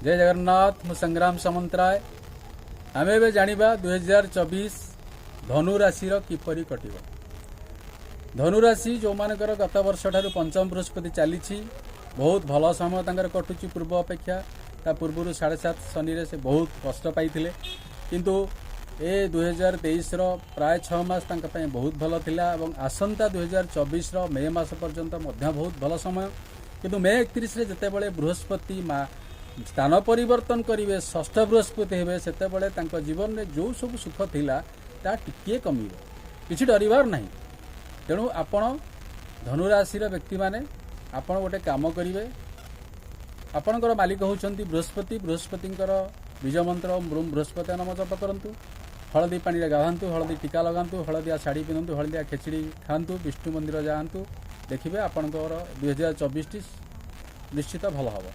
ଜୟ ଜଗନ୍ନାଥ। ମୁଁ ସଂଗ୍ରାମ ସାମନ୍ତରାୟ। ଆମେ ଏବେ ଜାଣିବା 2024 ଧନୁ ରାଶିର କିପରି କଟିବ। ଧନୁରାଶି ଯେଉଁମାନଙ୍କର ଗତ ବର୍ଷ ଠାରୁ ପଞ୍ଚମ ବୃହସ୍ପତି ଚାଲିଛି, ବହୁତ ଭଲ ସମୟ ତାଙ୍କର କଟୁଛି ପୂର୍ବ ଅପେକ୍ଷା। ତା ପୂର୍ବରୁ 7.5 ଶନିରେ ସେ ବହୁତ କଷ୍ଟ ପାଇଥିଲେ, କିନ୍ତୁ ଏ 2023ର ପ୍ରାୟ 6 ମାସ ତାଙ୍କ ପାଇଁ ବହୁତ ଭଲ ଥିଲା ଏବଂ ଆସନ୍ତା 2024ର ମେ ମାସ ପର୍ଯ୍ୟନ୍ତ ମଧ୍ୟ ବହୁତ ଭଲ ସମୟ। କିନ୍ତୁ ମେ 31ରେ ଯେତେବେଳେ ବୃହସ୍ପତି ମା ସ୍ଥାନ ପରିବର୍ତ୍ତନ କରିବେ, ଷଷ୍ଠ ବୃହସ୍ପତି ହେବେ, ସେତେବେଳେ ତାଙ୍କ ଜୀବନରେ ଯେଉଁ ସବୁ ସୁଖ ଥିଲା ତାହା ଟିକିଏ କମିବ। କିଛି ଡରିବାର ନାହିଁ। ତେଣୁ ଆପଣ ଧନୁରାଶିର ବ୍ୟକ୍ତିମାନେ, ଆପଣ ଗୋଟେ କାମ କରିବେ। ଆପଣଙ୍କର ମାଲିକ ହେଉଛନ୍ତି ବୃହସ୍ପତି। ବୃହସ୍ପତିଙ୍କର ବୀଜ ମନ୍ତ୍ର ଓମ୍ ବୃମ୍ ବୃହସ୍ପତି ନମ ଜପ କରନ୍ତୁ। ହଳଦୀ ପାଣିରେ ଗାଧାନ୍ତୁ, ହଳଦୀ ଟୀକା ଲଗାନ୍ତୁ, ହଳଦିଆ ଶାଢ଼ୀ ପିନ୍ଧନ୍ତୁ, ହଳଦିଆ ଖେଚୁଡ଼ି ଖାଆନ୍ତୁ, ବିଷ୍ଣୁ ମନ୍ଦିର ଯାଆନ୍ତୁ। ଦେଖିବେ, ଆପଣଙ୍କର 2024ଟି ନିଶ୍ଚିତ ଭଲ ହେବ।